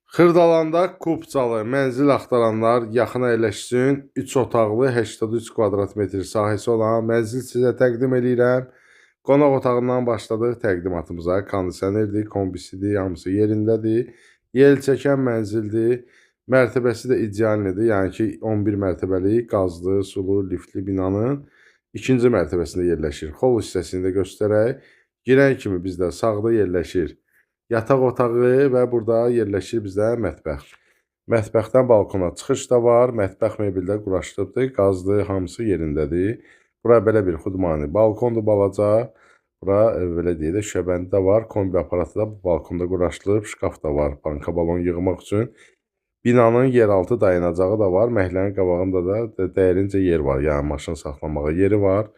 Xırdalanda kupçalı mənzil axtaranlar yaxına əyləşsin. 3 otaqlı 83 kvadrat metr sahəsi olan mənzil sizə təqdim eləyirəm. Qonaq otağından başladıq təqdimatımıza. Kondisionerdir, kombisidir, hamısı yerindədir. Yel çəkən mənzildir. Mərtəbəsi də idealnidir. Yəni ki, 11 mərtəbəli qazlı, sulu, liftli binanın ikinci mərtəbəsində yerləşir. Xol hissəsini də göstərək. Girən kimi bizdə sağda yerləşir yataq otağı və burada yerləşir bizdə mətbəx. Mətbəxdən balkona çıxış da var. Mətbəx mebeldə quraşdırıbdır. Qazlı, hamısı yerindədir. Bura belə bir xudmani balkondur balaca. Bura belə deyək də şüşəbəndi də var. Kombi aparatı da bu balkonda quraşdırılıb. Şkaf da var banka balon yığmaq üçün. Binanın yeraltı dayanacağı da var. Məhəllənin qabağında da dəyerincə yer var. Yəni maşın saxlamağa yeri var.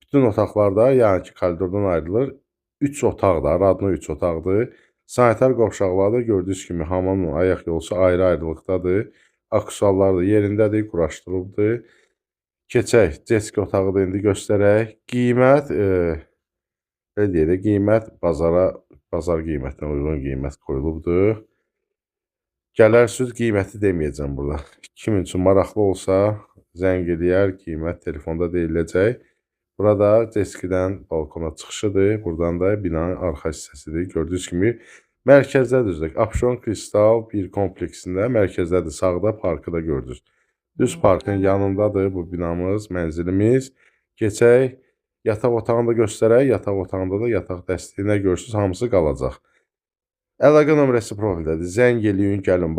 Bütün otaqlarda, yəni ki, koridordan ayrılır. 3 otaq da, radno 3 otaqdır. Sanitar qovşaqlarda gördüyünüz kimi hamamla ayaq yolusu ayrı-ayrılıqdadır. Aksesuarlar da yerindədir, quraşdırılıbdır. Keçək, deski otağı da indi göstərək. Qiymət, belə deyək də, qiymət bazar qiymətinə uyğun qiymət qoyulubdur. Gələrsiniz, qiyməti deməyəcəm burada. Kimin üçün maraqlı olsa zəng eləyər, qiymət telefonda deyiləcək. Burada deskidən balkona çıxışıdır. Buradan da binanın arxa hissəsidir. Gördüyünüz kimi mərkəzdədir düzdür. Abşeron Kristal bir kompleksində mərkəzdədir. Sağda parkı da gördünüz. Düz parkın yanındadır bu binamız, mənzilimiz. Keçək yataq otağını da göstərək. Yataq otağında da yataq dəstəyi nə görürsünüz, hamısı qalacaq. Əlaqə nömrəsi profildədir. Zəng eləyin, gəlin bax.